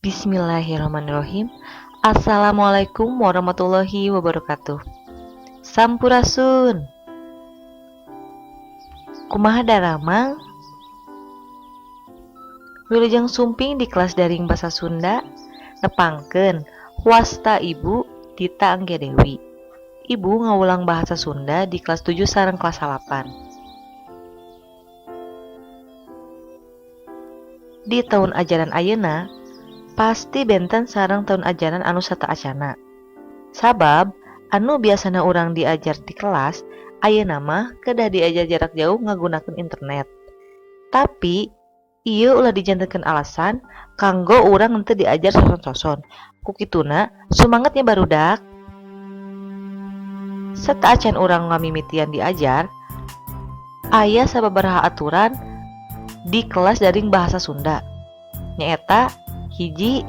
Bismillahirrahmanirrahim. Assalamualaikum warahmatullahi wabarakatuh. Sampurasun. Kumaha daramang? Wilujeng sumping di kelas daring bahasa Sunda. Nepangkeun wasta Ibu Tita Anggia Dewi. Ibu ngawulang bahasa Sunda di kelas 7 sareng kelas 8. Di tahun ajaran ayeuna pasti benten sareng tahun ajaran anu sateuacanna. Sabab anu biasana urang diajar di kelas, ayeuna mah kedah diajar jarak jauh ngagunakeun internet. Tapi ieu ulah dijantenkeun alasan kanggo urang henteu diajar soson-soson. Ku kituna sumanget nya, barudak. Sateuacan urang ngamimitian diajar, aya sababaraha aturan di kelas daring bahasa Sunda. Nyaeta hiji,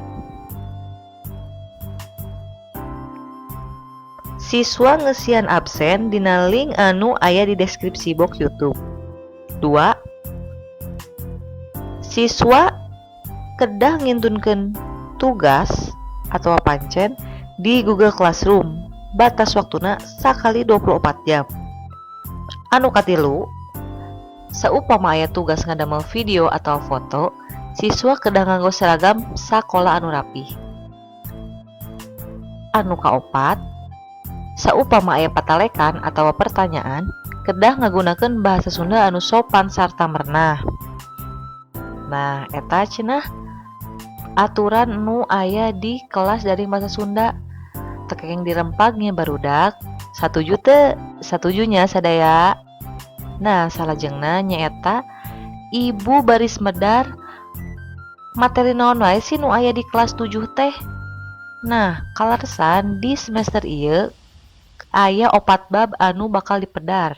siswa ngeusian absen dina link anu aya di deskripsi box YouTube. 2, siswa kedah ngintunkeun tugas atau pancen di Google Classroom, batas waktuna sakali 24 jam. Anu katilu, saupama aya tugas ngadamel video atau foto, siswa kedah nganggo seragam sakola anu rapih. Anu kaopat, saupama aya patalekan atawa pertanyaan, kedah ngagunakeun bahasa Sunda anu sopan sarta merenah. Nah, eta cenah aturan nu aya di kelas daring bahasa Sunda. Teu kenging dirempag nya, barudak. Satuju teu? Satuju nya sadaya? Nah, salajengna nyaeta Ibu baris medar materi naon wae sih nu aya di kelas 7 teh. Nah, kaleresan di semester ieu aya opat bab anu bakal dipedar.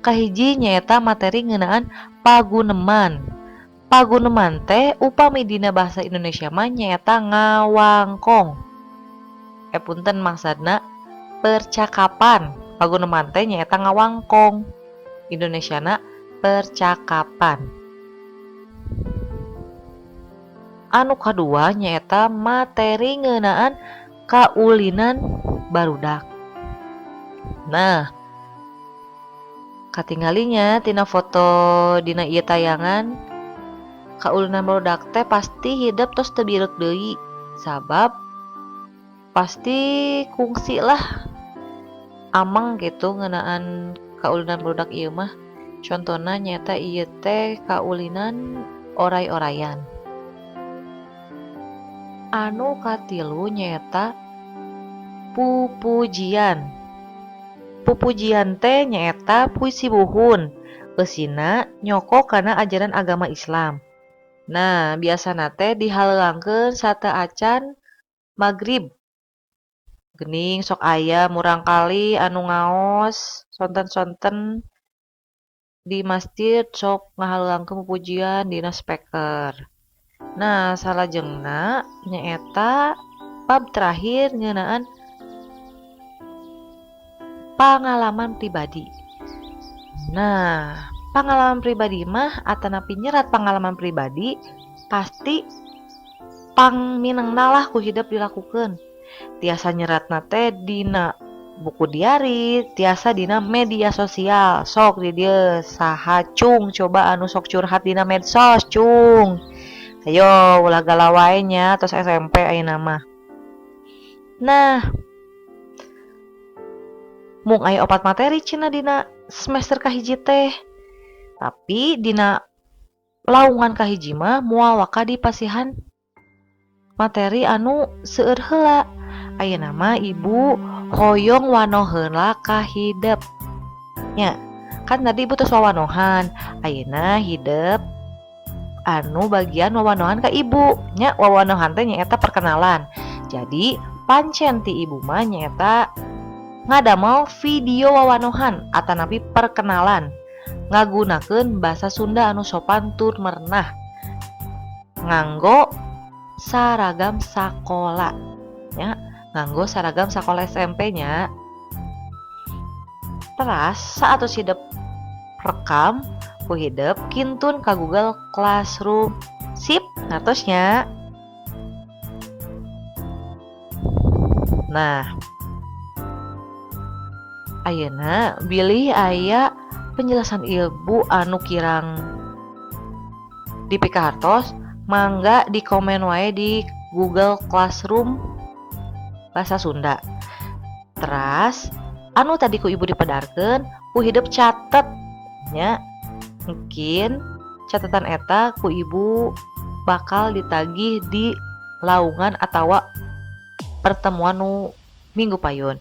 Kahiji nyaeta materi ngeunaan paguneman. Paguneman teh upami dina bahasa Indonesia mah nyaeta ngawangkong. Eh, punten, maksudna percakapan. Paguneman teh nyaeta ngawangkong. Indonesiana percakapan. Anu kadua nyaeta materi ngeunaan kaulinan barudak. Nah, katingali nya tina foto dina ieu tayangan, kaulinan barudak teh pasti hidep tos teu bireuk deui, sabab pasti kungsi lah ameng gitu ngeunaan kaulinan barudak ieu mah. Contona nyaeta ieu teh kaulinan oray-orayan. Anu katilu nyaeta pupujian. Pupujian teh nyaeta puisi buhun, eusina nyoko kana ajaran agama Islam. Nah, biasana teh dihaleuangkeun sateuacan magrib. Geuning sok aya murangkalih anu ngaos sonten-sonten di masjid sok ngahaleuangkeun pupujian dina speaker. Nah, salajengna nyaeta bab terakhir ngeunaan pangalaman pribadi. Nah, pangalaman pribadi mah atanapi nyerat pangalaman pribadi pasti pangminengna lah ku hidep dilakukeun. Tiasa nyeratna teh dina buku diari, tiasa dina media sosial. Sok di dieu saha, cung, coba anu sok curhat dina medsos, cung. Ayo, ulah galau wae nya, tos SMP ayeuna mah. Nah, mung aya opat materi cenah dina semester kahiji teh. Tapi dina laungan kahiji mah moal waka dipasihan materi anu seueur heula. Ayeuna mah Ibu hoyong wanoh heula ka hidep. Nya, kan tadi Ibu tos wawanohan. Ayeuna hidep anu bagian wawanohan ka Ibu. Nya, wawanohan teh nyaeta perkenalan. Jadi pancen ti Ibu mah nyaeta ngadamel video wawanohan atanapi perkenalan ngagunakeun bahasa Sunda anu sopan tur merenah, nganggo saragam sakola nya, nganggo seragam sakola SMP nya. Teras saatos hidep rekam, ku hidep kintun ka Google Classroom. Sip, ngartos nya. Nah, ayeuna bilih aya penjelasan Ibu anu kirang dipikahartos, mangga di komen wae di Google Classroom bahasa Sunda. Teras anu tadi ku Ibu dipedarkeun, ku hidep catet nya. Mungkin catatan eta ku Ibu bakal ditagih di laungan atawa pertemuan nu minggu payun.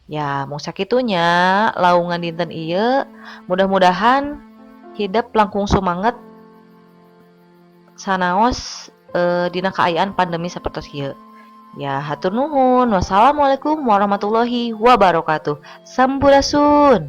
Ya, mung sakitu nya laungan dinten ieu. Mudah-mudahan hidep langkung sumanget sanaos dina kaayaan pandemi sapertos ieu. Ya, hatur nuhun. Wassalamualaikum warahmatullahi wabarakatuh. Sampurasun.